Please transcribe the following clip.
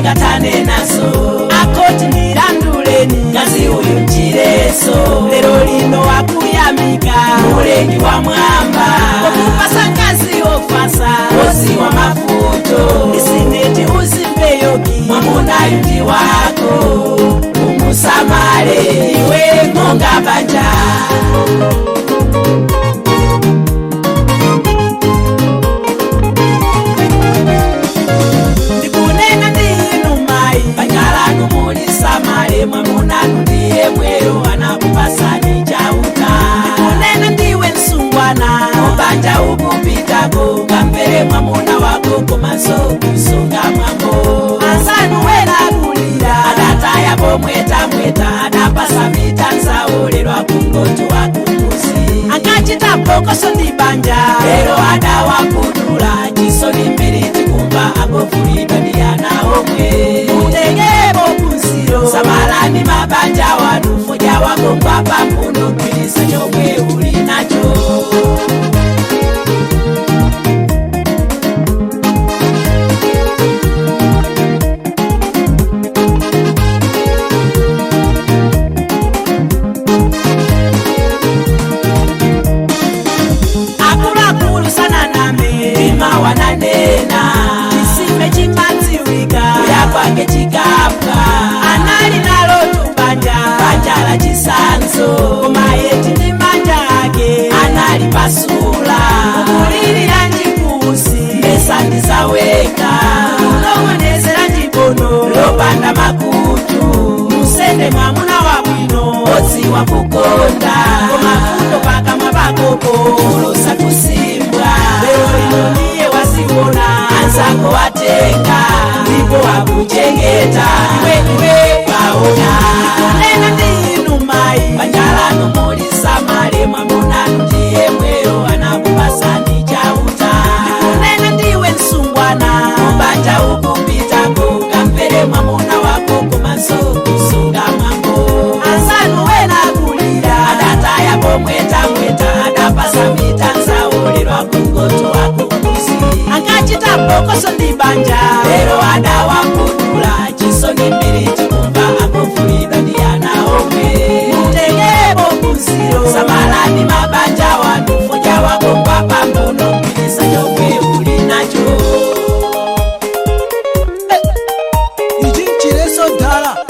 Tingatane naso akoti ndilanduleni ngazi uyu nchileso lero lino wakuyamika mulengi wa mwamba okupasa ngazi ofasa ozi wa mafuto isineti uzimbeyoki mwamunayu ndi wako umusamale iwe monga banja. Ndikunena ndinu mai banja lanu mulisamale mwamunanu ndiye mweyo anakupasani chauta. Ndikunena ndiwe msungwana ubanja ukupitako kamvere mwamuna wako komanso kusunga mwambo asanu welakulira adataya pomwetamweta adapasa mita nsaulelwa kungotu wakukusi akachita pokoso ndi banja lero adawakudula chisoni mbiri tikumva akofulidwa ndi ana omwe mutengepo phunziro samalani mabanja wanu fodya wako pambuno gwirisa chomwe uli nacho. Akuluakulu sananame ndima wananena chisime chimadziwika kuya kwake chikapwa anali nalo tubanja banja la chisanzo koma yeti ndi manja ake anali pasula kukulirira njikusi mbesa ndizaweka kunong'onezera njibono lopanda makutu musende mwamuna wabwino odziwa kukonda koma fundo pakamwa pakopo kulusa kusimbwa lero lino ndiye wasiwona anzako watenga ndipo wakuchengeta iwe iwe waona. Ndikunena ndinu mai banja lanu mulisamale mwamunanu ndiye mweyo anakupasani chauta. Ndikunena ndiwe msungwana ubanja ukupitako kamvere mwamuna wako komanso kusunga mwambo asanu welakulira adataya pomwetamweta adapasa mita nsaulirwa kungoto wakukusi akachita pokoso ndi banja lero adawakudula chisoni mbiri tikumva akofulidwa ndi ana omwe mutengepo phunziro samalani mabanja wanu fodya wako pambuno gwirisa chomwe uli nacho. Ichi nchileso dala.